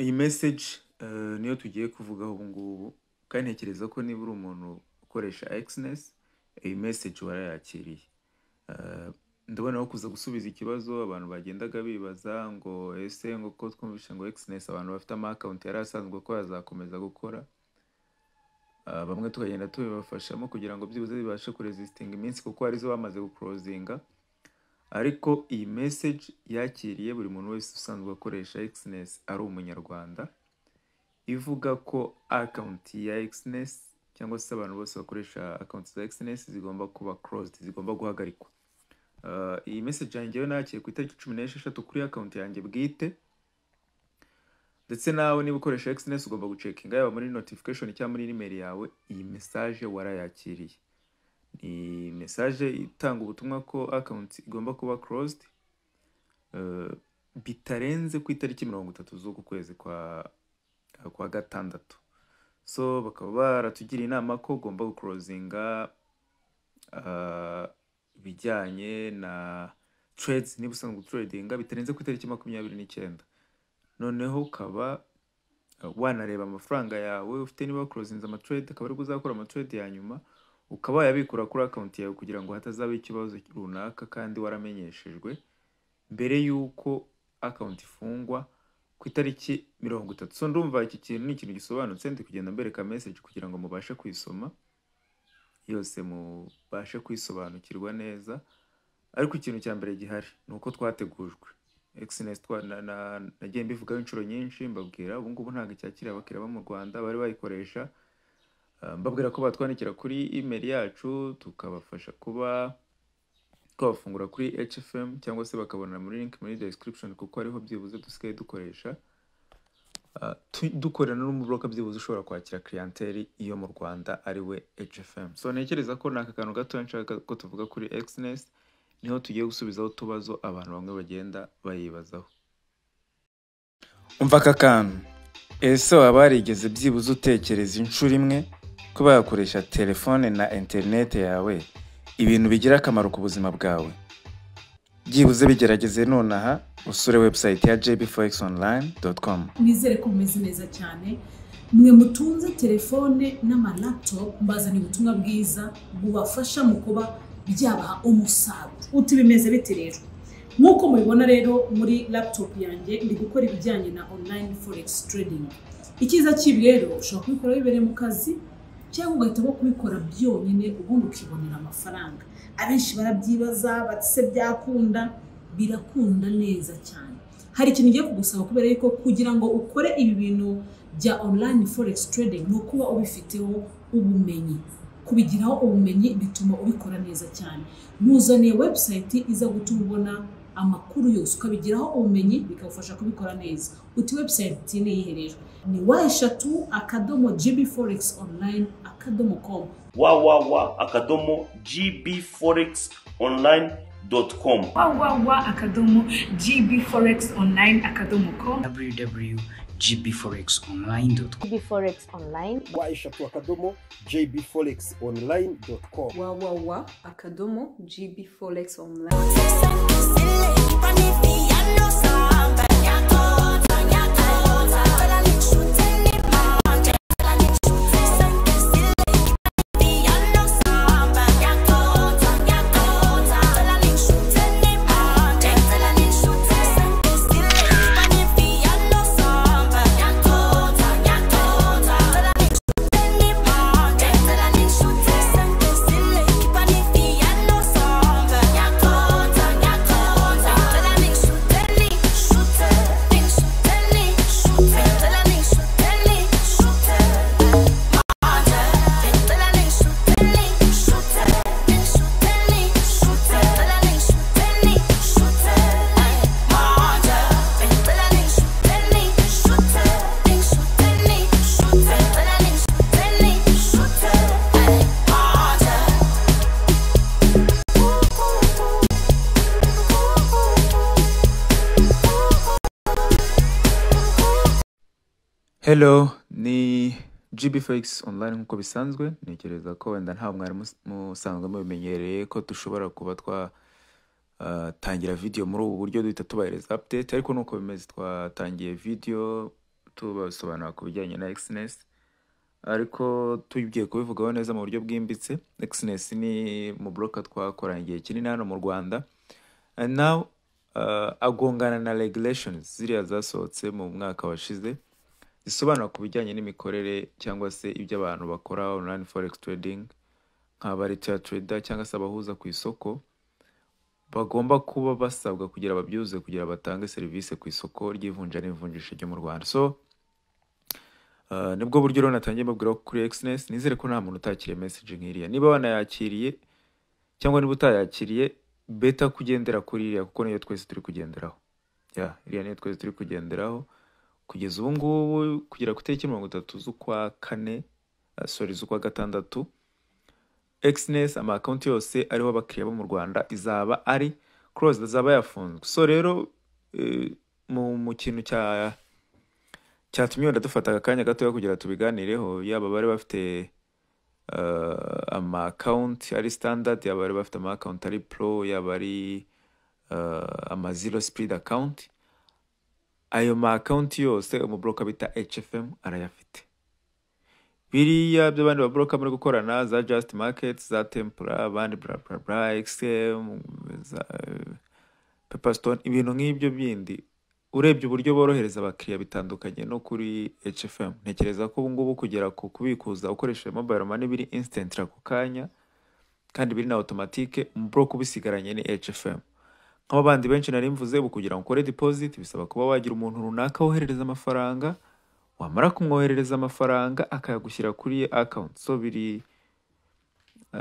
Iyi message niyo tugiye kuvugaho ubu ngubu, kandi ntekereza ko niba uri umuntu ukoresha Exness, iyi message warayakiriye. Ndabona kuza gusubiza ikibazo abantu bagendaga bibaza ngo: "Ese ngo ko twumvishe ngo Exness abantu bafite ama account yari asanzwe ko yazakomeza gukora?" Bamwe tukagenda tubibafashamo kugira ngo byibuze bibashe kuresistinga iminsi, kuko arizo bamaze guclosinga. Ariko iyi message yakiriye buri muntu wese usanzwe akoresha Exness ari umunyarwanda, ivuga ko account ya Exness cyangwa se abantu bose bakoresha account za Exness zigomba kuba closed, zigomba guhagarikwa. Iyi message yanjye yo nakiriye ku itariki 16 kuri account yanjye bwite, ndetse nawe niba ukoresha Exness ugomba gucheckinga yaba muri notification cyangwa muri email yawe, iyi message warayakiriye. Ni message itanga ubutumwa ko account igomba kuba closed bitarenze ku itariki 30 z'uku kwezi kwa gatandatu. So bakaba baratugiriye inama ko ugomba guclosinga ibijyanye na trades niba usanzwe utradinga bitarenze ku itariki 29, noneho ukaba wanareba amafaranga yawe ufite niba closinze amatrade, akaba aribwo uzakora amatrade ya nyuma, ukaba wayabikura kuri account yawe kugira ngo hatazaba ikibazo runaka, kandi waramenyeshejwe mbere y'uko account ifungwa ku itariki 30. So ndumva iki kintu ni ikintu gisobanutse. Ndi kugenda mbereka message kugira ngo mubashe kuyisoma yose, mubashe kuyisobanukirwa neza. Ariko ikintu cya mbere gihari ni uko twategujwe Exness. Nagiye mbivugaho inshuro nyinshi, mbabwira ubu ngubu ntabwo icyakira abakiriya bo mu Rwanda bari bayikoresha. Mbabwira ko batwandikira kuri email yacu, tukabafasha kuba twabafungura kuri HFM, cyangwa se bakabona muri link muri description, kuko ariho byibuze dusigaye dukoresha, dukorana n'umubroker byibuze ushobora kwakira clientele iyo mu Rwanda, ari we HFM. So ntekereza ko ni aka kantu gatoya nshaka ko tuvuga kuri Exness, niho tugiye gusubizaho utubazo abantu bamwe bagenda bayibazaho. Umva aka kantu: ese waba warigeze byibuze utekereza inshuro imwe ko bakoresha telefone na interineti yawe ibintu bigira akamaro ku buzima bwawe? Byibuze bigerageze nonaha, usure website ya jbforexonline.com. Nizere ko mumeze neza cyane, mwe mutunze telefone n'amalaptop. Mbazaniye ubutumwa bwiza bubafasha mu kuba byabaha umusaruro. Uti: "Bimeze bite rero?" Nk'uko mubibona rero, muri laptop yanjye ndi gukora ibijyanye na online forex trading. Icyiza cy'ibi rero, ushobora kubikora wibereye mu kazi, cyangwa ugahitamo kubikora byonyine, ubundi ukibonera amafaranga. Abenshi barabyibaza bati: "Se byakunda?" Birakunda neza cyane. Hari ikintu ngiye kugusaba, kubera yuko kugira ngo ukore ibi bintu bya online forex trading ni ukuba ubifiteho ubumenyi. Kubigiraho ubumenyi bituma ubikora neza cyane. Nkuzaniye website iza gutuma ubona amakuru yose, ukabigiraho ubumenyi, bikagufasha kubikora neza. Uti: "Website ni iyihe rero?" Ni www.gbforexonline.com. www.gbforexonline.com. www.gbforexonline.com. www.gbforexonline.com. Forex online. www.jbforexonline.com. www.gbforexonline. Hello, ni GB Forex Online nk'uko bisanzwe. Ntekereza ko wenda nta mwari musanzwe mubimenyereye ko dushobora kuba twa tangira video muri ubu buryo duhita tubahereza update, ariko nuko bimeze. Twatangiye video. Tubasobanura ku bijyanye na Exness, ariko tugiye kubivugaho neza mu buryo bwimbitse. Exness ni mu broker twakoranye igihe kinini hano mu Rwanda, and now agongana na regulations ziriya zasohotse mu mwaka washize zisobanura ku bijyanye n'imikorere cyangwa se ibyo abantu bakora online forex trading, nk'aba retail trader cyangwa se abahuza ku isoko, bagomba kuba basabwa kugira babyuzuze kugira batange serivisi ku isoko ry'ivunja n'ivunjisha ryo mu Rwanda. So nibwo buryo rero natangiye mbabwira kuri Exness. Nizere ko nta muntu utakiriye message nk'iriya. Niba wanayakiriye cyangwa niba utayakiriye, better kugendera kuri iriya, kuko niyo twese turi kugenderaho. Yeah, iriya niyo twese turi kugenderaho kugeza ubu ngubu, kugera ku itariki 30 z'ukwa kane, sorry, z'ukwa gatandatu. Exness ama account yose ariho abakiriya bo mu Rwanda izaba ari closed, azaba yafunzwe. So rero mu kintu cyatumye wenda dufata aka kanya gatoya kugira tubiganireho, yaba bari bafite ama account ari standard, yaba bari bafite ama account ari pro, yaba ari ama zero spread account, ayo ma account yose umubroker bita HFM arayafite. Biriya by'abandi babroker muri gukorana, za Just Markets, za Tempura, abandi bla bla bla, XM, za Pepperstone, ibintu nk'ibyo bindi, urebye uburyo borohereza abakiriya bitandukanye no kuri HFM. Ntekereza ko ubu ngubu kugera ku kubikuza ukoresheje mobile money biri instant, ako kanya, kandi biri na automatique. Umubroker ubisigaranye ni HFM. Nk'abo bandi benshi nari mvuze, ubu kugira ngo ukore deposit bisaba kuba wagira umuntu runaka woherereza amafaranga, wamara kumwoherereza amafaranga akayagushyira kuri account. So biri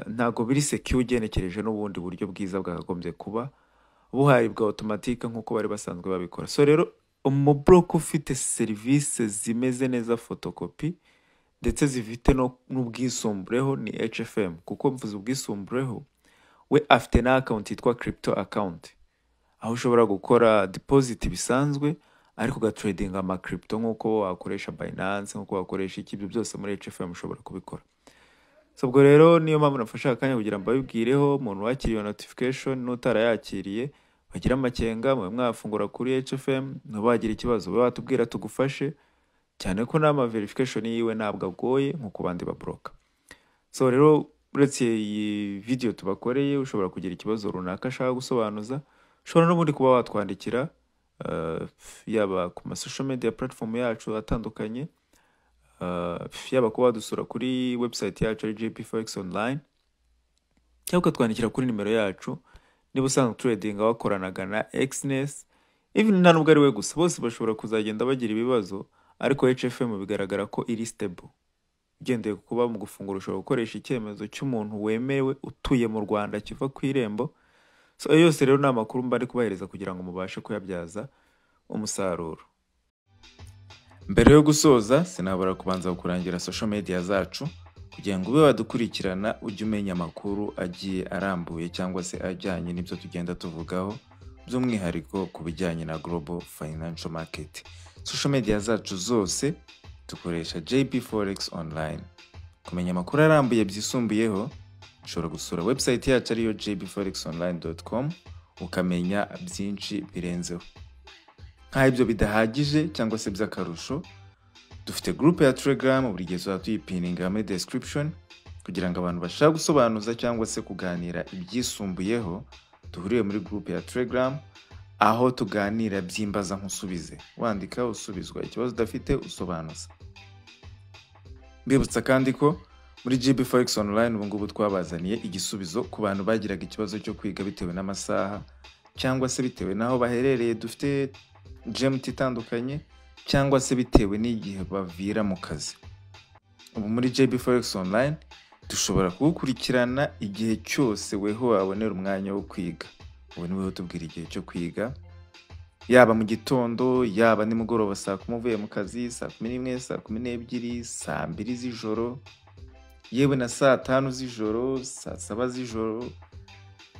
ntago biri secure ugenekereje n'ubundi buryo bwiza bwakagombye kuba buhari bwa automatique nk'uko bari basanzwe babikora. So rero umubroker ufite serivisi zimeze neza photocopy ndetse zifite no n'ubwisumbureho ni HFM. Kuko mvuze ubwisumbureho, we afite na account yitwa crypto account, aho ushobora gukora deposit bisanzwe ariko ugatradinga ama crypto nk'uko wakoresha Binance, nk'uko wakoresha iki, ibyo byose muri HFM ushobora kubikora. So ubwo rero niyo mpamvu nafashe aka kanya kugira ngo mbabibwireho. Umuntu wakiriye iyo notification n'utarayakiriye bagira amakenga, mube mwafungura kuri HFM. Ntubagira ikibazo, ube watubwira tugufashe, cyane ko n'ama verification yiwe ntabwo agoye nk'uko bandi babroka. So rero uretse iyi video tubakoreye, ushobora kugira ikibazo runaka ashaka gusobanuza, ushobora n'ubundi kuba watwandikira, yaba ku ma social media platform yacu atandukanye, yaba kuba wadusura kuri website yacu ari JP Forex Online, cyangwa ukatwandikira kuri nimero yacu. Niba usanzwe trading wakoranaga na Exness, even nta nubwo ari we gusa, bose bashobora kuzagenda bagira ibibazo, ariko HFM bigaragara ko iri stable ugendeye ku kuba mu gufungura ushobora gukoresha icyemezo cy'umuntu wemewe utuye mu Rwanda kiva ku Irembo. So ayo yose rero ni amakuru mba ari kubahereza kugira ngo mubashe kuyabyaza umusaruro. Mbere yo gusoza, sinabura kubanza kurangira social media zacu kugira ngo ube wadukurikirana, ujye umenya amakuru agiye arambuye cyangwa se ajyanye n'ibyo tugenda tuvugaho, by'umwihariko ku bijyanye na global financial market. Social media zacu zose dukoresha JB Forex Online. Kumenya amakuru arambuye byisumbuyeho, ushobora gusura website yacu ariyo jbforexonline.com, ukamenya byinshi birenzeho. Nk'aho ibyo bidahagije cyangwa se by'akarusho, dufite groupe ya Telegram, buri gihe tuzaba tuyipininga muri description, kugira ngo abantu bashaka gusobanuza cyangwa se kuganira ibyisumbuyeho duhuriye muri groupe ya Telegram, aho tuganira byimbaza nkusubize, wandika usubizwa, ikibazo udafite usobanuza. Mbibutsa kandi ko muri GB Forex Online ubu ngubu twabazaniye igisubizo ku bantu bagiraga ikibazo cyo kwiga bitewe n'amasaha cyangwa se bitewe n'aho baherereye, dufite GMT itandukanye, cyangwa se bitewe n'igihe bavira mu kazi. Ubu muri JB Forex Online dushobora kugukurikirana igihe cyose weho wabonera umwanya wo kwiga. Ubu ni wowe utubwira igihe cyo kwiga, yaba mu gitondo, yaba nimugoroba saa 10 uvuye mu kazi, saa 11, saa 12, saa 2 z'ijoro, yewe na saa 5 z'ijoro, saa 7 z'ijoro.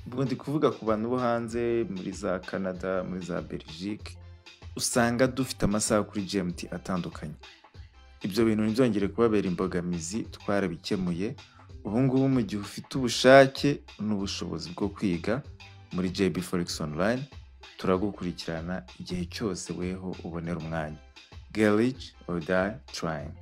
Ubwo ndi kuvuga ku bantu bo hanze, muri za Canada, muri za Belgique, usanga dufite amasaha kuri GMT atandukanye. Ibyo bintu ntibyongere kubabera imbogamizi, twarabikemuye. Ubu ngubu mu gihe ufite ubushake n'ubushobozi bwo kwiga muri JB Forex Online, turagukurikirana igihe cyose weho ubonera umwanya. Get rich or die trying.